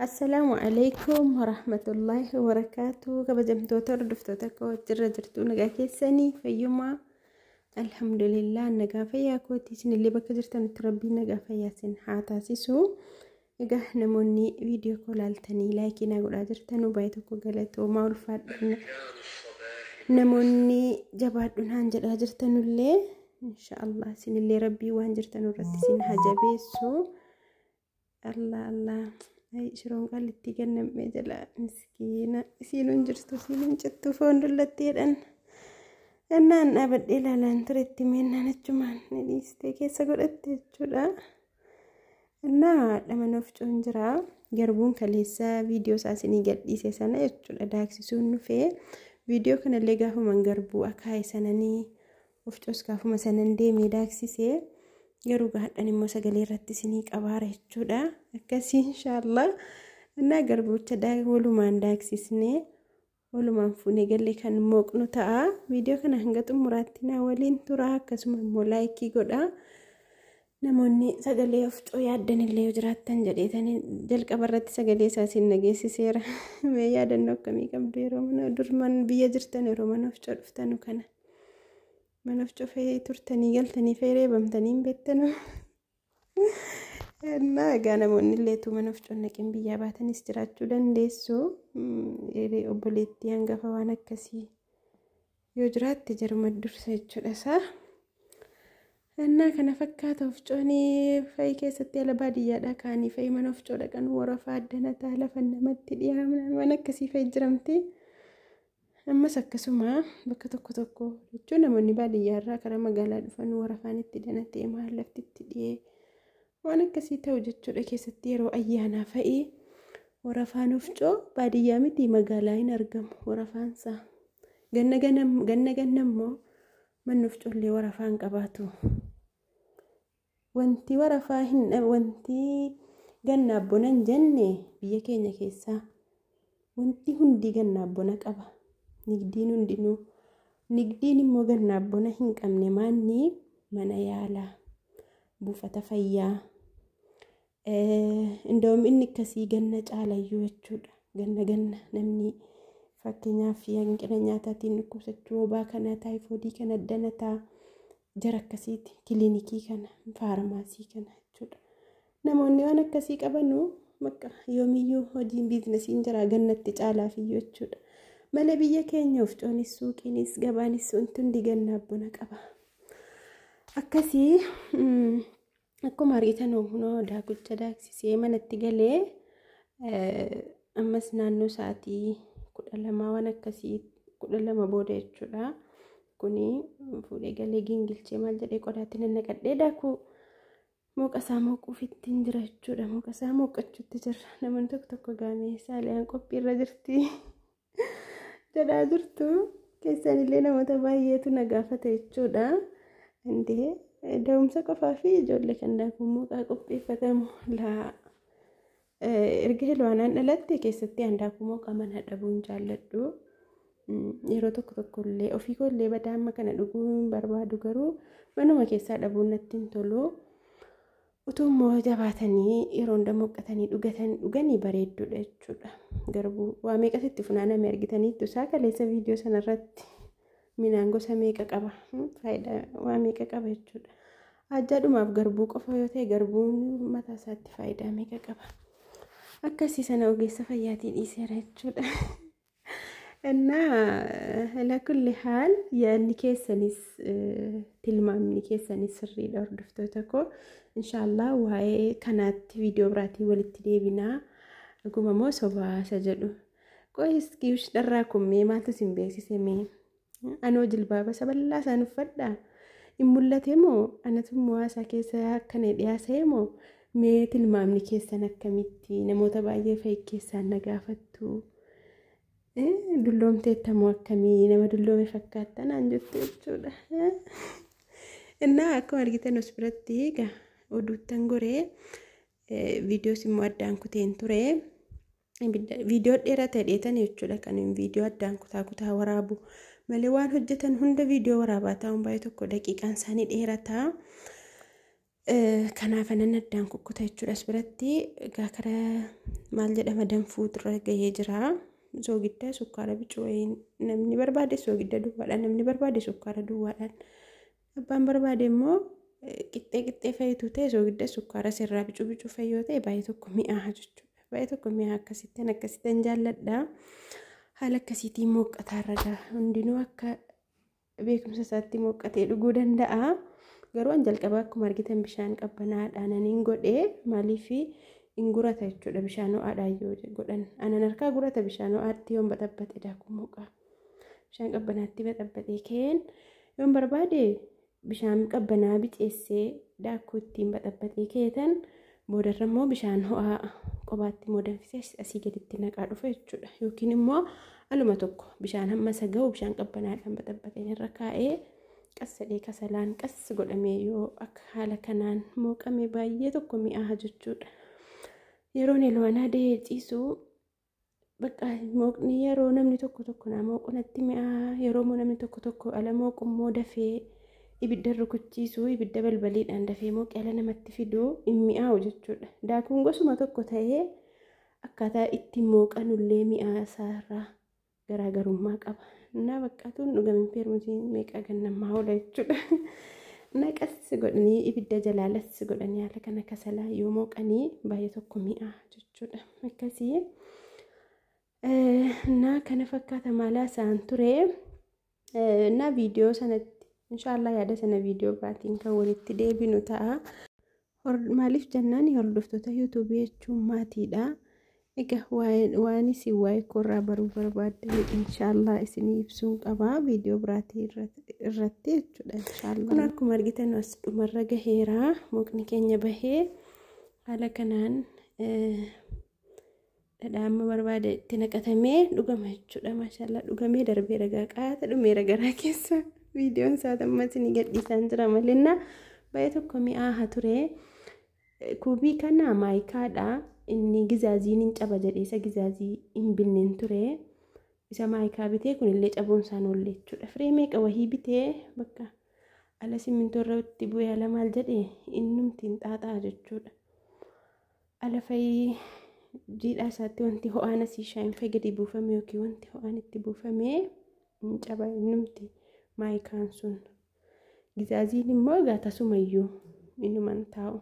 Assalaamu alaikum warahmatullaahi wabarakaatu. Kabajamtoota hordoftoota koo, jirra jirtu? Nagaa keessanii? Fayyumaa? Alhamdulillah, nagaa fayyaa kooti. Isinillee bakka jirtanitti Rabbiin nagaa fayyaa isin haa taasisu. Egaa namoonni viidiyoo koo laaltanii like naa godhaa jirtanuu baay'ee tokko galatoomaa, ulfaadha. Namoonni jabaadhu naan jedhaa jirtanullee, inshaallah isinillee Rabbii waan jirtan irratti isin haa jabeessu. Allah Allah. Ay, shiroon qallittii kennamee jala miskiina, isiin jirtu, isiin cittuu foon dullatti jedhan. Innaan dhaabadhee ilaalaan turetti meennaan achumaan ni dhiistee keessa godhatte jechuudha. Innaa haadha mana ofcoon jira. Garbuun kaleessa viidiyoo isaa isinii gadhiise sana jechuudha, daaksisuun dhufee. Viidiyoo kanallee gaafuman garbuu akaa'e sananii ofcoos gaafuma sanan deemee daaksisee, garuu gaadhan immoo sagalee irratti isinii qabaara jechuudha. Akkasii inshaallah. Innaa garbucha walumaan daaksisnee walumaan fuunee galee kan mooqnu ta'a. Viidiyoo kana hanga xumuraatti naa waliin tura. Akkasuma immoo like godha. Namoonni sagalee ofcoo yaaddan illee yoo jiraattan jedheetanii jalqaba irratti sagalee isaa isin dhageessiseera. Mee yaadannoo akkamii qabdu yeroo mana dur man biyya jirtan, yeroo mana ofcoo dhuftanu kana? Mana ofcoo fe'ee turtanii galtanii fe'ee reebamtanii hin beektanu. Innaa egaa namoonni illeetu mana ofcoo naqin biyyaa baatanis jiraachuu dandeessu. Obboleettii hangafa waan akkasii yoo jiraatte jaruma dursa jechuudha isaa. Innaa kana fakkaata. Ofcoon fa'i keessatti ala baadiyyaadhaa kaanii fa'i mana ofcoo dhaqan warafaa addanataa lafa namatti dhiyaamna waan akkasii fa'i jiramti. Ammas akkasuma bakka tokko tokko jechuun namoonni baadiyyaarraa karaa magaalaa dhufan warafaan itti danatee, maal, lafti itti dhiyee waan akkasii ta'u jechuudha. Keessatti yeroo ayyaanaa fa'i warafaan ofcoo baadiyyaa miti magaalaa hin argamu warafaansaa. Ganna ganna immoo manni ofcoollee warafaan qabaatu. Wanti warafaa hin, wanti gannaaf bona hin jenne biyya keenya keessaa wanti hundi gannaaf bona qaba. Nigdiin hundinuu, nigdiin immoo gannaaf bona hin qabne maanni? Mana yaalaa, buufata fayyaa. Indoom inni akkasii ganna caalayyuu jechuudha. Ganna ganna namni fakkeenyaaf hanqina nyaataatiin dhukkubsachuu, wabaa kana, taayifoodii kana danataa jara akkasiiti, kilinikii kana, faarmaasii kana jechuudha. Namoonni waan akkasii qabanu bakka yoomiyyuu hojiin biizinasiin jira, gannatti caalaafiyyuu jechuudha. Malee biyya keenya ofcoonis, suuqiinis, gabaanis wanti hundi gannaaf bona qaba. Akkasii akkuma argitan kunoo daakucha daaksisee manatti galee, ammas naannoo sa'aatii 12 waan akkasii, 12 booda jechuudha. Kuni fuudhee galee gingilchee maal jedhee qodaatti nannaqadhee daakuu mooqa isaa mooquuf ittiin jira jechuudha. Mooqa isaa mooqachuutti jira. Namoonni tokko tokko gaamee saaliyaan qophiirra jirti jedhaa jirtu. Keessanillee namoota baay'eetu na gaafata jechuudha. Indee da'umsa qofaa fi ijoollee kan daakuu mooqaa qopheeffatamu laa. Erga Hilwaanaan dhalatte keessatti aan daakuu mooqaa mana dhabuun jaalladhu. Yeroo tokko tokko illee ofii koo illee badaa amma kana dhuguu hin barbaadu, garuu manuma keessaa dhabuun natti hin tolu. Utuu immoo jabaatanii yeroo hunda mooqqatanii dhugatan dhuganii bareedduudha jechuudha. Garbuu waa meeqas itti funaaname argitaniittu isaa kaleessa viidiyoo sanarratti, midhaan gosa meeqa qaba, faayidaa waa meeqa qaba jechuudha. Ajjaadhumaaf garbuu qofa yoo ta'e, garbuun mataa isaatti faayidaa meeqa qaba. Akkasii sana ogeessa fayyaatii dhiiseera jechuudha. Innaa ala kulli haal yaadni keessanis tilmaamni keessanis sirriidha, hordoftoota koo. Inshaallah waa'ee kanaatti viidiyoo biraatiin walitti deebinaa. Dhuguma moo sobaa isa jedhu. Qoy iskiish dharraa kun mee maaltu isin beeksise mee? Anoo jilbaaba sabal'aa isaan uffadhaa? Hin mul'ate moo anatu immoo haasaa keessa akkana dhiyaasee moo? Mee tilmaamni keessan akkamitti? Namoota baay'ee fa'i keessaan na gaafattu. Dulloomteettamoo akkamii, nama dulloome fakkaattan naan jettu jechuudha. Innaa akkuma argitan os biratti egaa oduuttan goree, viidiyoos immoo addaan kuteen ture. Viidiyoo dheeraa ta'e dheetan jechuudha kan viidiyoo addaan kutaa kutaa waraabu malee, waan hojjetan hunda viidiyoo waraabaa ta'uun baay'ee tokko daqiiqaan isaanii dheerataa. Kanaaf anan addaan kukkuta jechuudha. As biratti egaa karaa maal jedhama danfuutu irra gahee jira. Soogidda sukkaara bicuu namni barbaade soogidda duwwaadhaan, namni barbaade sukkaara duwwaadhaan, abbaan barbaade immoo qixxee qixxee fayitu ta'e soogidda sukkaara sirraa bicuu bicuu fayyoo ta'e baay'ee tokko mi'aaha jechuudha. Baay'ee tokko mi'aa akkasittiin akkasittiin jaalladha. Haala akkasiitiin mooqqataa irra gaha. Hundinuu akka beekumsa isaatti mooqqatee dhuguu danda'a. Garuu an jalqaba akkuma argitan bishaan qabbanaadhaan aniin godhee, maaliif hin gurata jechuudha bishaan ho'aadhaan yoo godhan. Anan harkaa gurata bishaan ho'aatti yoon baxabbaxe daakuu mooqaa. Bishaan qabbanaatti baxabbaxee keen yoon barbaade bishaan qabbanaa biceessee daakuu ittiin baxabbaxee keetan boodarra immoo bishaan ho'aa qobaatti immoo danfisee asii gaditti naqaa dhufa jechuudha. Yookiin immoo aluma tokko bishaan hamma isa gahu bishaan qabbanaadhaan baxabbaxeen irra kaa'ee qassadhee kasalaan qas godhamee yoo akka haala kanaan mooqame baay'ee tokko mi'aaha jechuudha. Yeroon elwaanaa dahee ciisu bakka mooqni yeroo namni tokko tokko naa mooqu natti mi'aa, yeroo immoo namni tokko tokko ala mooqu immoo dafee ibidda rukuchiisu, ibidda balbaliidhaan dafee mooqee ala namatti fiduu hin mi'aawu jechuudha. Daakuun gosuma tokko ta'ee akkaataa itti mooqanullee mi'aa isaarraa garaagarummaa qaba. Innaa baqqaatuun dhugamin feermusiin meeqa gannamaa oola jechuudha. Innaa qas godhanii ibidda jalaa las godhanii haala kana kasalaa yoo mooqanii baay'ee tokko mi'aa jechuudha. Akkasii. Innaa kana fakkaata maalaa isaan ture. Innaa viidiyoo sanatti inshaallah yaada sana viidiyoo biraatiin kan walitti deebinu ta'a. Maaliif jennaan hordoftoota yuutuubii jechuun maatiidha. Egaa waan isin waa'ee koorraa baruu barbaaddan inshaallah isinii ibsuun qaba viidiyoo biraatii irratti jechuudha inshaallah. Kun akkuma argitan as dhumarra gaheera. Mooqni keenya bahee haala kanaan dhadhaa amma barbaade itti naqatamee dhugama jechuudha. Maashaallah dhugamee darbee ragaa qaata dhumeera garaa keessa. Viidiyoon isaa amma isinii gadhiisaan jira malee baay'ee tokko mi'aaha ture. Kuubii kana maayikaadha. Inni gizaaziin hin caba jedhee isa gizaazii hin binneen ture. Isa maayikaa bitee kunillee cabuun isaan oolle jechuudha. Firee meeqa wahii bitee bakka ala simmintoo irratti bu'ee ala maal jedhee innumti hin xaaxaa jechuudha. Ala fayii jiidhaa isaatti wanti ho'aan asii shaayin fa'i gadi buufame yookiin wanti ho'aan itti buufame hin caba innumti maayikaan sun. Gizaaziin immoo egaa tasumayyuu innuman taa'u.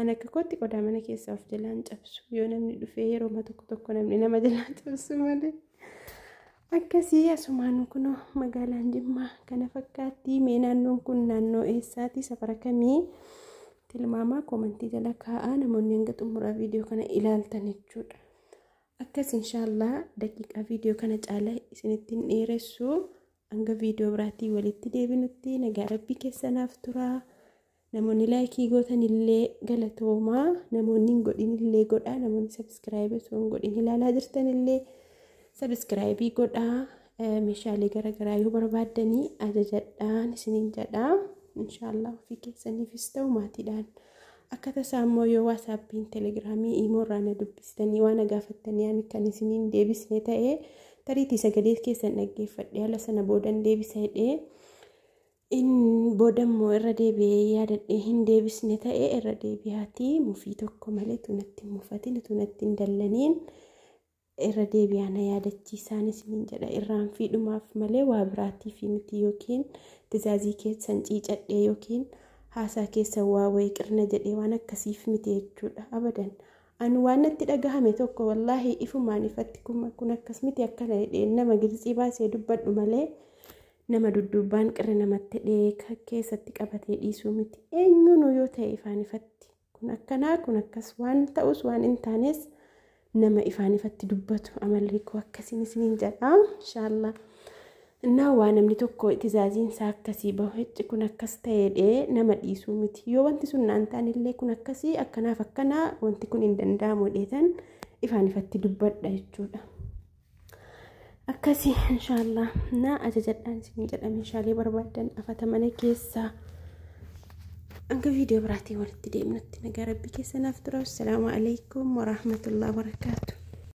Ani akka kootti qodaa mana keessaa of jalaan cabsu. Yoo namni dhufee yeroo tokko tokko namni nama jalaan cabsu malee. Akkasii asumaan kunoo magaalaan Jimmaa kana fakkaatti. Mee naannoon kun naannoo eessaati? Safara kamii? Tilmaamaa koomantii jala kaa'aa namoonni hanga xumuraa viidiyoo kana ilaaltan jechuudha. Akkas inshaallah daqiiqaa viidiyoo kana caala isinitti hin dheeressu. Hanga viidiyoo biraatii walitti deebinutti nagaa rabbii keessanaaf turaa. Namoonni laayikii gootan illee galatoomaa, namoonni hin godhin illee godhaa, namoonni sabiskiraayibii osoo hin godhin ilaalaa jirtan illee sabiskiraayibii godhaa. Meeshaalee garaagaraa yoo barbaaddanii ajajadhaan isiniin jedhaa. Inshaallah ofii keessaniifis ta'u maatiidhaan. Akka tasaa immoo yoo waasaappiin, telegiraamii, iimoorraa na dubbistanii waan na gaafattanii ani kan isiniin deebisne ta'e tariitii sagalee keessan dhaggeeffadhee haala sana boodan deebisa jedhee in boodammoo irra deebi'ee yaadadhee hin deebisne ta'e irra deebi'aatii mufii tokko malee tunatti hin mufatin, tunatti hin dallaniin irra deebi'aa na yaadachiisaan isiniin jedha. Irraan fiidhumaaf malee waa biraatiif miti yookiin tizaazii keessan ciicadhee yookiin haasaa keessan waa wayii qirna jedhee waan akkasiif miti jechuudha abadan. Ani waan natti dhagahame tokko wallaahi ifumaan ifatti kun akkas miti akkana jedhee nama gilxii baasee dubbadhu malee nama dudduubbaan qirri namatti hidhee keessatti qabatee dhiisuu miti. Eenyuun yoo ta'e ifaan ifatti kun akkanaa kun akkas waan ta'us waan hin taanes nama ifaan ifatti dubbatu amalli koo akkasiin isiniin jedha inshaallah. Innaa waa namni tokko tizaaziin isaa akkasii bahu hecci kun akkas ta'eedhee nama dhiisuu miti. Yoo wanti sun naan taanillee kun akkasii akkanaaf akkanaa wanti kun hin danda'amu dheetan ifaan ifatti dubbadha jechuudha. Akkasii inshaallah naa ajajadhaan isin jedha meeshaalee barbaaddan afata mana keessaa. Hanga viidiyoo biraatiin walitti deemnutti nagaa rabbii keessanaaf tura. Assalaamu alaikum warahmatullahi wabarakaatu.